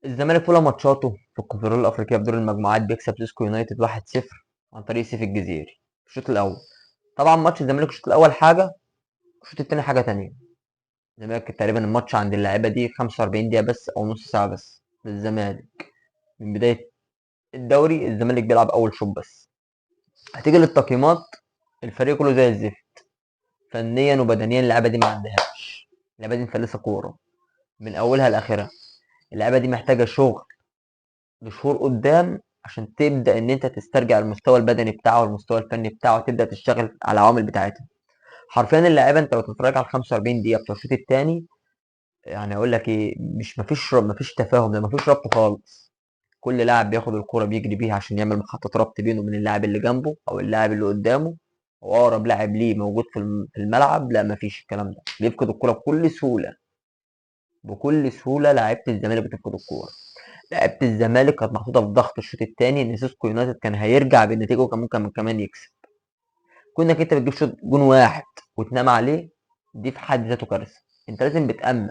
الزمالك في اولى ماتشاته في الكونفدراليه الافريقية في دور المجموعات بيكسب زيسكو يونايتد 1-0 عن طريق سيف الجزيري في الشوط الاول. طبعا ماتش الزمالك الشوط الاول حاجة، الشوط الثاني حاجة تانية. الزمالك تقريبا الماتش عند اللاعيبه دي 45 دقيقة بس او نص ساعة بس للزمالك. من بداية الدوري الزمالك بيلعب اول شوط بس. هتيجي للتقييمات، الفريق كله زي الزفت فنيا وبدنيا. اللعيبة دي ما عندهاش، اللعيبة دي مفلسه كورة من اولها لاخرها. اللعيبة دي محتاجه شغل لشهور قدام عشان تبدا ان انت تسترجع المستوى البدني بتاعه والمستوى الفني بتاعه، تبدا تشتغل على العوامل بتاعتها. حرفيا اللعيبة انت لو تتفرج على 45 دقيقة بتوع الشوط الثاني، يعني اقول لك ايه، مش مفيش تفاهم، ده مفيش ربط خالص. كل لاعب بياخد الكرة بيجري بيها عشان يعمل محطة ربط بينه وبين اللاعب اللي جنبه او اللاعب اللي قدامه او اقرب لاعب ليه موجود في الملعب. لا مفيش الكلام ده، بيفقد الكرة بكل سهولة، بكل سهولة. لعيبة الزمالك بتفقد الكورة. لعيبة الزمالك كانت محطوطة في ضغط الشوط الثاني ان سيسكو يونايتد كان هيرجع بالنتيجة وكان ممكن كمان يكسب. كونك انت بتجيب شوط جون واحد وتنام عليه، دي في حد ذاته كارثة. انت لازم بتأمن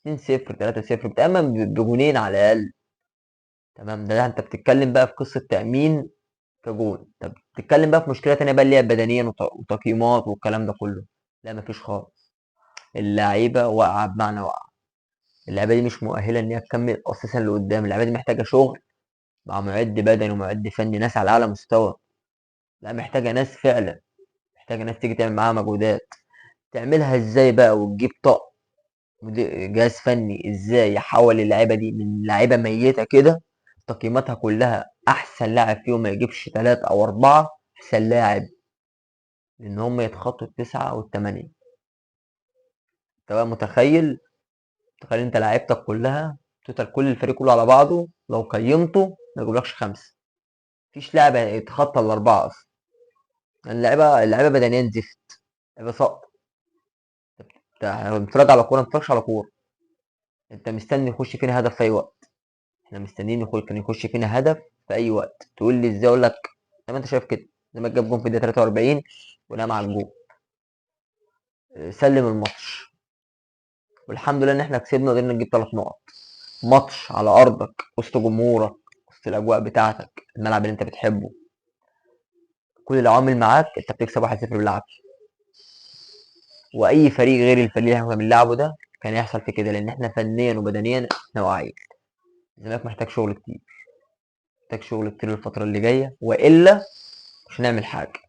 2-0 3-0، بتأمن بجونين على الأقل. تمام، ده انت بتتكلم بقى في قصة تأمين كجون. طب بتتكلم بقى في مشكلة تانية بقى اللي هي بدنيا وتقييمات والكلام ده كله. لا مفيش خالص، اللعيبة واقعة بمعنى واقعة. اللعيبة دي مش مؤهلة إن هي تكمل أساسا لقدام. اللعيبة دي محتاجة شغل مع معد بدني ومعد فني، ناس على أعلى مستوى. لا محتاجة ناس فعلا، محتاجة ناس تيجي تعمل معاها مجهودات. تعملها ازاي بقى وتجيب طقم جهاز فني ازاي يحول اللعيبة دي من لعيبة ميته كده تقييماتها كلها احسن لاعب فيهم ما يجيبش 3 او 4 احسن لاعب، لان هم يتخطوا 9 او 8. انت بقى متخيل انت لعيبتك كلها total كل الفريق كله على بعضه لو قيمته ما يجيبلكش 5، مفيش لاعب يتخطى 4 اصلا. اللعيبة بدنيا زفت، لعيبة سقط. انت بتتفرج على كورة، ما بتتفرجش على كورة. انت مستني يخش فينا هدف في اي وقت، احنا مستنيين كان يخش فينا هدف في اي وقت. تقول لي ازاي؟ اقول لك زي ما انت شايف كده، زي ما جاب جون في الدقيقة 43 ونام على الجون، سلم الماتش. والحمد لله ان احنا كسبنا وقدرنا نجيب 3 نقط. ماتش على ارضك وسط جمهورك وسط الاجواء بتاعتك، الملعب اللي انت بتحبه، كل العوامل معاك، انت بتكسب 1-0 بالعافية. واي فريق غير الفريق اللي احنا بنلعبه ده كان يحصل في كده، لان احنا فنيا وبدنيا احنا واعيين. الزمالك محتاج شغل كتير، محتاج شغل كتير الفترة اللي جاية، والا مش هنعمل حاجة.